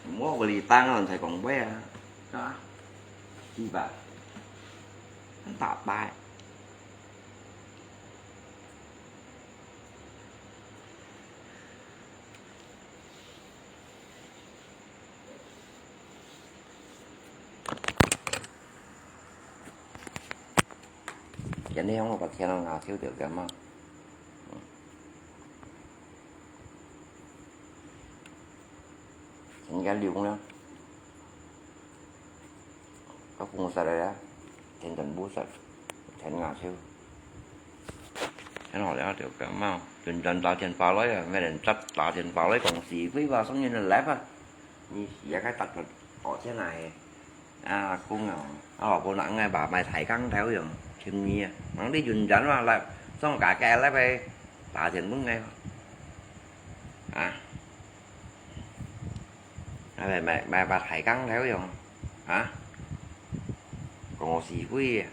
Mua berita ngon thai kong pun ah. Hah? Di ba? Kan patah eh. 今日我把天上拿手掉个嘛。人家留呢。 Ka phung sat le, ten ten bu sat, ten nga cheu. Ten ho le, têu ka ma, tun jan ta ten pa loi, me den chat ta ten pa loi, kong si kui ba song yin le pa. Ni sia ka tat tat, o chen ai. A kung a, a bo na ngai ba mai thai kang thai yong, chim ni a. Mang di yun jan wa la, song ka ka le pe, ta ten bu ngai. A. Mày, mày, mày, mày thải căng theo rồi hả? Còn ngồi xì quỷ à?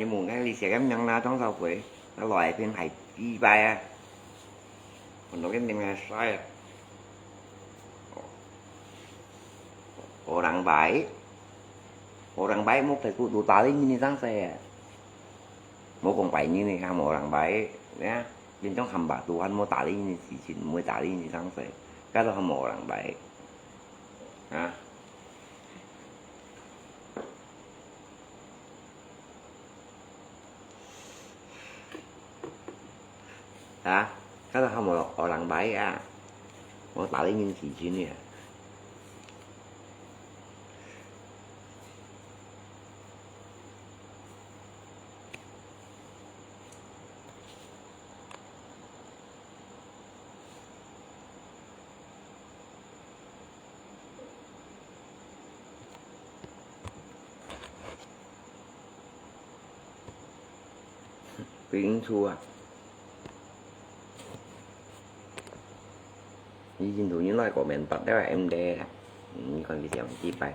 你問𠊎你寫个名啦，張少輝，𠊎來一片還幾擺啊？很多个名啊，帥啊。Orang baik, orang baik，莫排骨都打理你上色啊。莫講白人呢，還orang baik，呀，人家hamba Tuhan，莫打理你事情，莫打理你上色，該都還orang baik。啊。 啊，該都還無orang baik啊，無打理人事情呢。Pintu啊！你印度人來過面，八了M D啦。你看佢講幾擺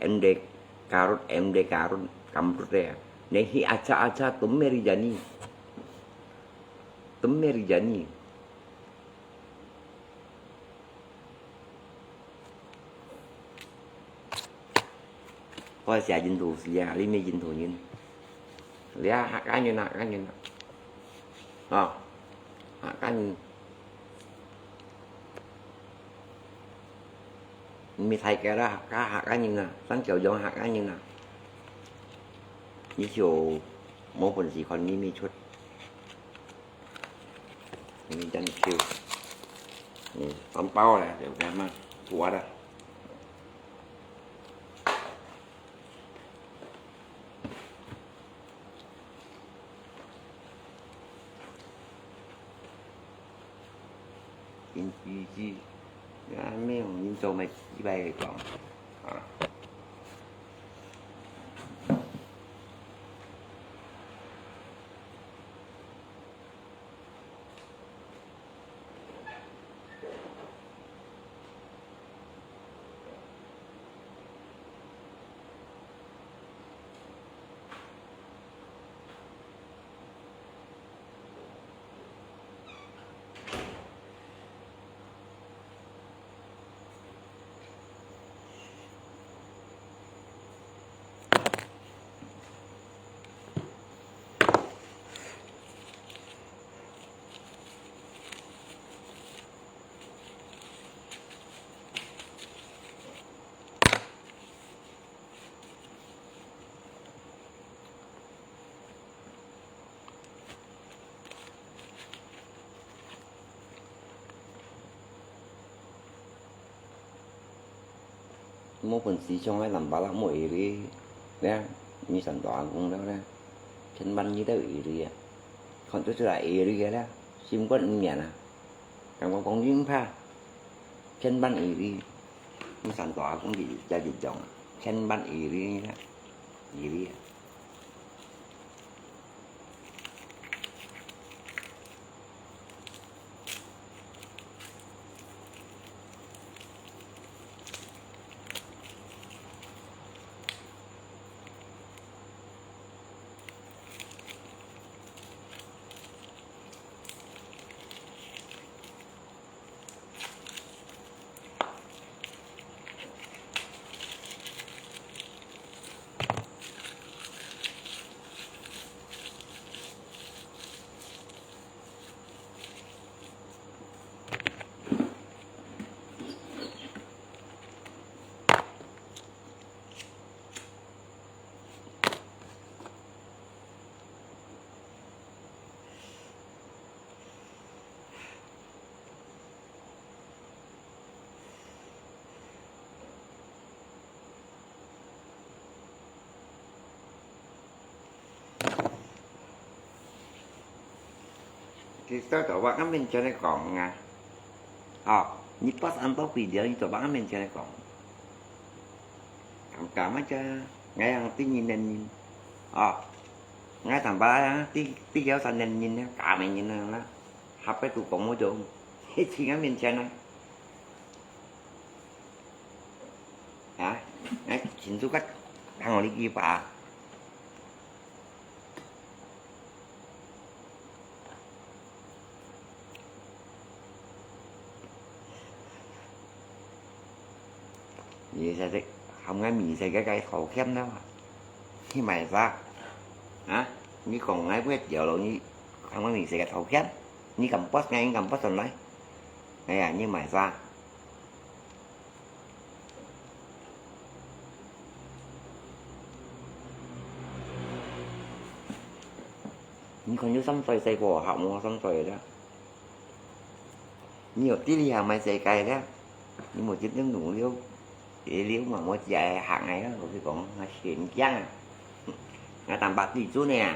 ，M D Garut，M D Garut，Kamrut啊。Nahi acha acha tum meri jani, tum meri jani。 我係印度人啊，你乜印度人？你啊，客家人啊，客家人啊。哦，客家人。你乜大家啦，客家，客家人啊，生小樣客家人啊。你就無本事看你乜出。 你真Q，你當包咧，就恁樣，活的。真Q Q，啊，沒有，你做咩一般講啊？ 無本事，像該南巴拉木iri咧，你算大阿公了咧，千萬你都iri啊，看出出來iri个咧，心肝毋免啊。 Kang kong kong jing pha, khen ban iri. Ni san tua kong di jadi jong, khen ban iri ni lah, iri. Kita tua wak ngan mencari kong nga. Oh, ni pas anto video ni tua wak ngan mencari kong. Kam kam aja, ngai ang ti nyin nen nyin. Oh, ngai tambah ti ti yau san nen nyin ya, kami nyin na. Hape tu kong mo jong. He chinga mencari na. Ha? Ngai chin tu kat, ang oli ki pa. 你這隻喊𠊎misai个个頭銜了啊？你買啥？啊？你講𠊎會掉落，你喊𠊎misai个頭銜？你敢bắt𠊎，你敢bắt上來？哎呀，你買啥？你看有三歲細个，喊我三歲了。 你有地理還買世界了？你無一定努力，一溜嘛，無只係行个，我是講，𠊎先講啊，𠊎坦白對準个啊。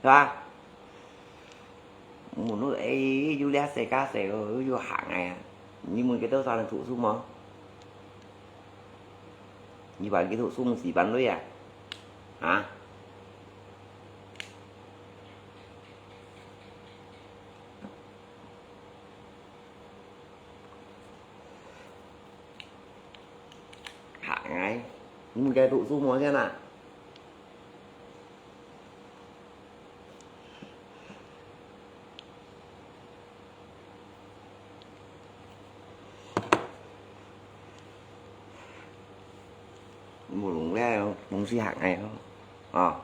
是吧？ 問你，哎，有這世界細个，有行个啊？你問佢多少人讀書無？你話佢讀書毋係半類啊？啊？ 行个，你毋該讀書無先啊？無用了，東西行个哦，哦。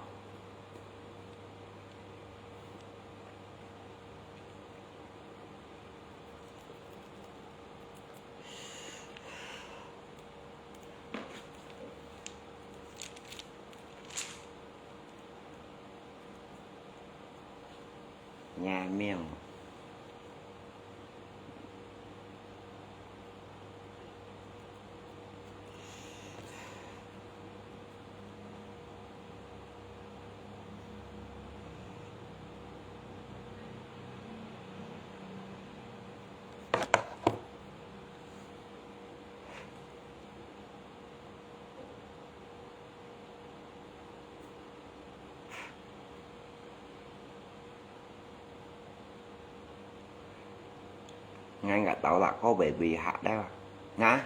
𠊎个頭啦，可會會嚇了啊？啊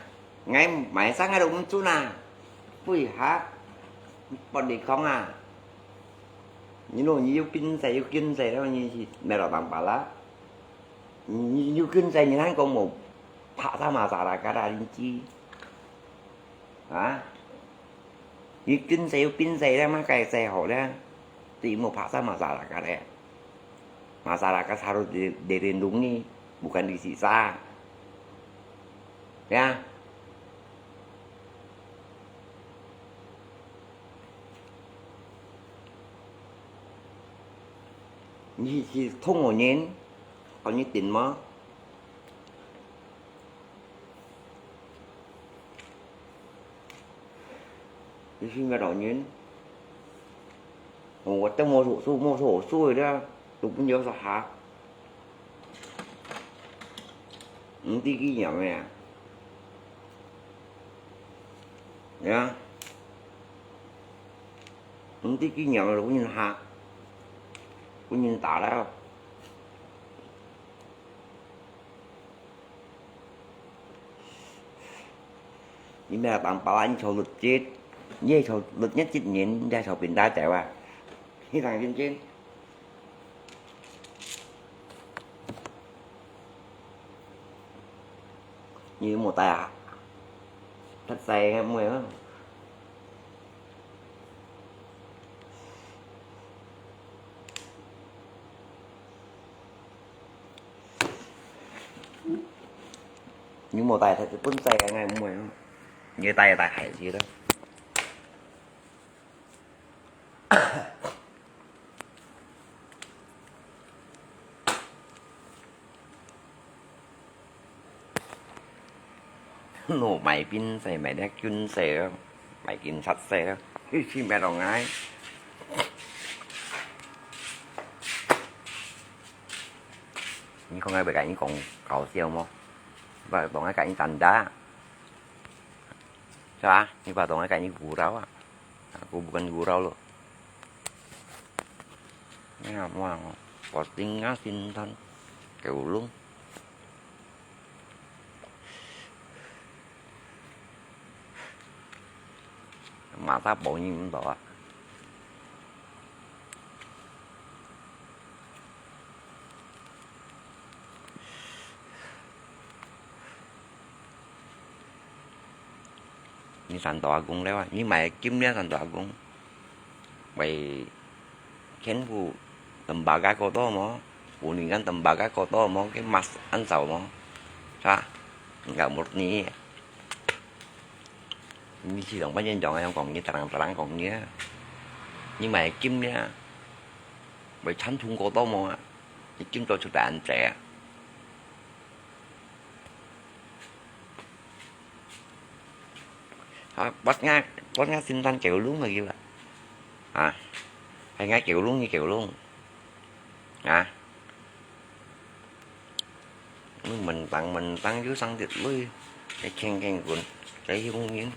？𠊎買衫𠊎都毋準啊，會嚇？玻璃空啊！你咯，你又緊勢又緊勢了，你是買到當巴啦？你你又緊勢，你還講無拍啥masyarakat啊，你知？啊？ 你緊勢又緊勢了，麼个勢好了，對無拍啥masyarakat了。Masyarakat harus di-，dilindungi, bukan disiksa. Ya. 你係中國人，看你頂無？ 你係麼个人？我都無讀書，無讀書个啦，都毋曉說客。毋知幾年个啊？呀？毋知幾年个，分人嚇，分人打了。 你乜當包啊，你坐律節，你係坐律一節人，你係坐平大走啊？你當認真。你有無帶啊？較細个妹啊。 你無帶，佢本身應該毋會咯。你帶就帶鞋子咯。我買冰水，買隻軍水咯，買警察水咯，去去買東西。你看𠊎會甲你講搞笑無？Ba，當𠊎甲你tanda，是吧？你把當𠊎甲你gurau啊？Aku bukan gurau lo. Ini apa? Posting asin tan. Keulung. 馬上保你毋到啊！你山東阿公了啊！你買金了山東阿公，喂，全部tembakau kotor無？Kuningan tembakau kotor無？Ke mas安走無？是吧？Enggak murni。你去上班人講啊，用講你，tarang-tarang講你啊，你買金了，喂，傳統kotor無啊？你金做出來安仔啊？ Ha, buat nga, buat nga sintan keulung lagi lah. Ha, hai nga keulung ni keulung. Ha, mentang-mentang yu sang dit lui, cái khen khen kun, cái hiung hiung.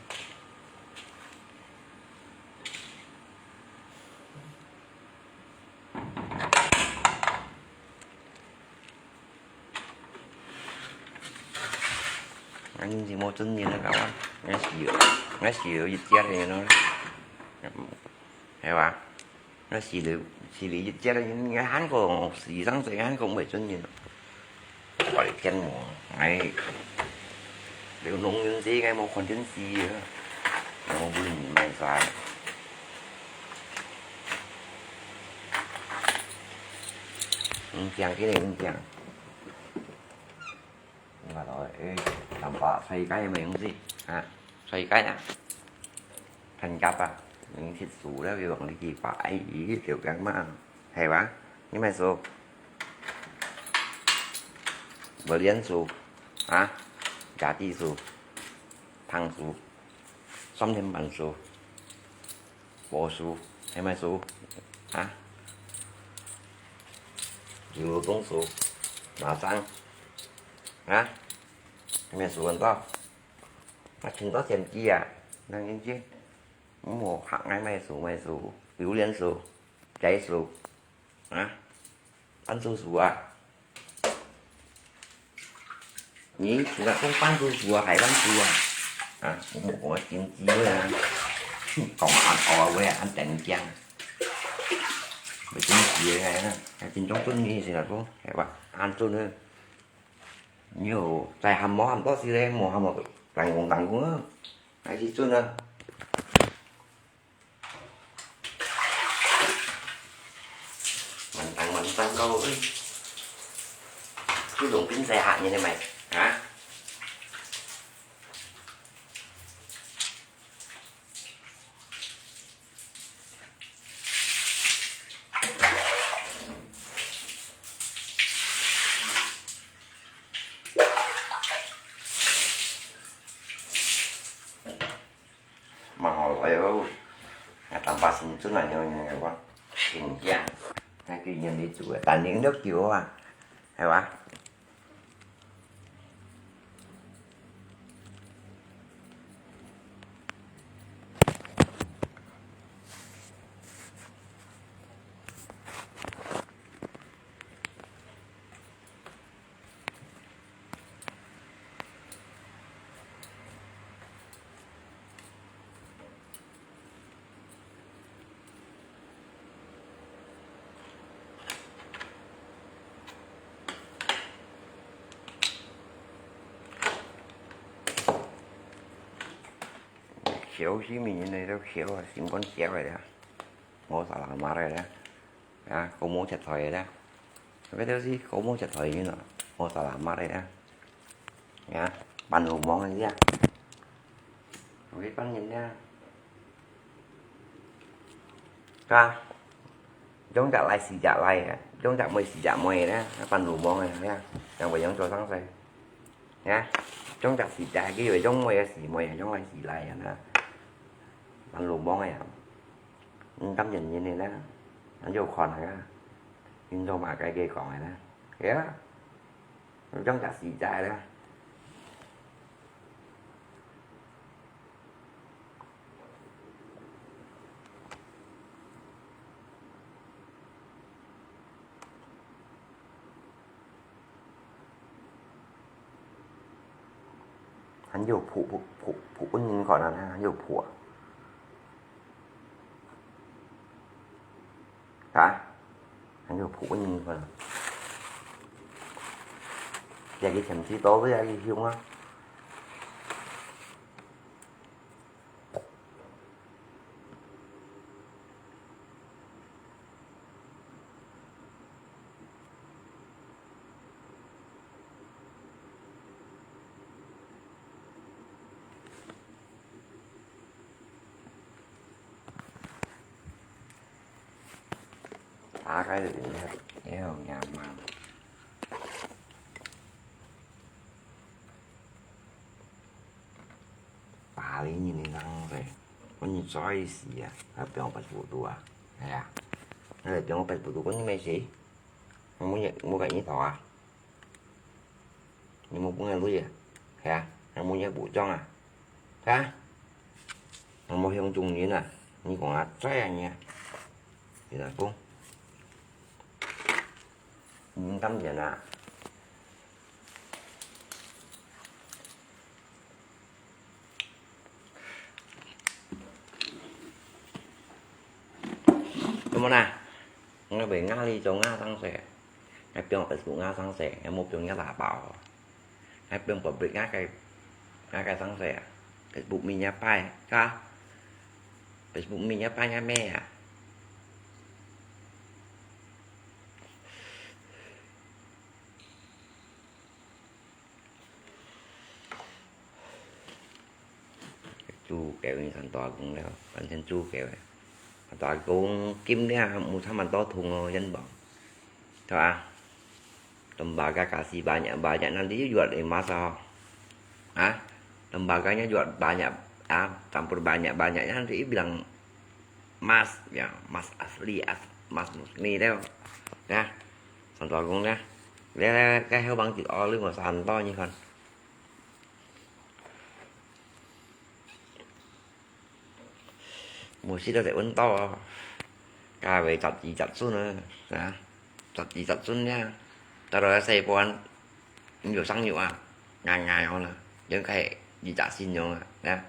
Anh gì mua chân nhìn nó cao á. Ngay xì, ngay xì lưỡi dịch chết thì nó. Hay ba? Ngay xì lưỡi, xì lưỡi dịch chết thì ngay, hán có xì răng, xì hán có bảy chân nhìn. Khỏi kén mỏ. Ngay. Nếu nông dân gì ngay mua con chân xì á. Nó vui nhìn mày xài. Không chàng cái này không chàng. Mà thôi, ê, làm bạ xoay cái mày không gì hả? Xoay cái á. Thành cặp à? Những thịt sú đó, vì bọn đi kỳ phải ý kiểu gắn mà. Hay quá. Nhưng mà số. Bờ liên số. Hả? Giá trị số. Thằng số. Xóm thêm bằng số. Bố số. Hay mà số. Hả? Dù công số. Mà sang. Hả? Hay mà số còn to. Mà chừng to tiền chi à? Năng yên chi. Mua hạng ngay mày số, mày số. Biểu liên số. Trái số. Hả? Ăn số số à? Nhi, chúng ta không bán số số à, hay bán số à? À, một một có chín chín thôi à. Còn ăn ổ với ăn trắng chăng? Với chín chín này á, cái chín trong tuần nhi thì là không, hay ba ăn số nữa. Nhiều tài hàm mỏ hàm to xí đấy, mỏ hàm mỏ tăng công tăng công á. Hay chín tuần à? Mantang, mantang kau, ui. Chú dùng kính dài hạn như thế mày, hả? Mà họ lại ơ, ngài tạm bà xin chút là nhiều nhiều nhiều quá. Xin chăng. Ngài kì nhiên đi chủ, tàn những nước kiểu à. Hay quá. Khiêu xí mìn này đâu khiêu à, xí con khiêu rồi đó. Ngô xà lạ mát rồi đó. À, cô mua thiệt thòi rồi đó. Cái đó xí, cô mua thiệt thòi như nó. Ngô xà lạ mát rồi đó. Nha, bán lù món này nha. Không biết bán nhìn nha. Ka, chúng ta lại xì chả lại, chúng ta mới xì chả mới đó, bán lù món này nha. Chẳng phải giống cho sáng say. Nha, chúng ta xì chả cái gì, chúng mới xì mới, chúng lại xì lại nha. Bán lù món này. Cắm nhìn nhìn này đó. Anh vô còn này đó. Nhìn vô mà cái kia còn này đó. Kìa. Trong chặt xì chai đó. Hán yóò phù, phù, phù, phù ún nín khỏi nà, hán yóò phù à. 有仆人看。這个天氣到了，也去香啊。 打開就變成，哎喲，娘媽。巴黎人的生活，我你做一時啊，還不用白不度啊，哎呀，那不用白不度，我你没事，我没，我跟你讨啊。 你無分个鐳啊？係啊，你無个武裝啊？係啊？你無向中人啊？你講啊，在啊你啊？你來講，你敢人啊？ 有無啦？𠊎會壓力做壓上勢，𠊎放Facebook壓上勢，𠊎無放一大包。𠊎放public壓个，壓个上勢啊。Facebook面一擺，哈？Facebook面一擺也咩啊？ 豬狗，你看大公了，反正豬狗了。大公今了，無差蠻多痛哦，人講，對吧？Tembaga kasih banyak-banyak, nanti you jual emas oh. Ah, tembaganya jual banyak, ah, campur banyak-banyak, nanti you bilang emas, ya, emas asli, as-, emas murni tu. Ya, 三大公了。來來來，該後幫佢哦，你看三大，你看。 無食到就穩到哦。價位十二十孫啊，啊，十二十孫呀。到了細半，你有生肉啊，硬硬哦啦，應該二十斤樣啊，啊。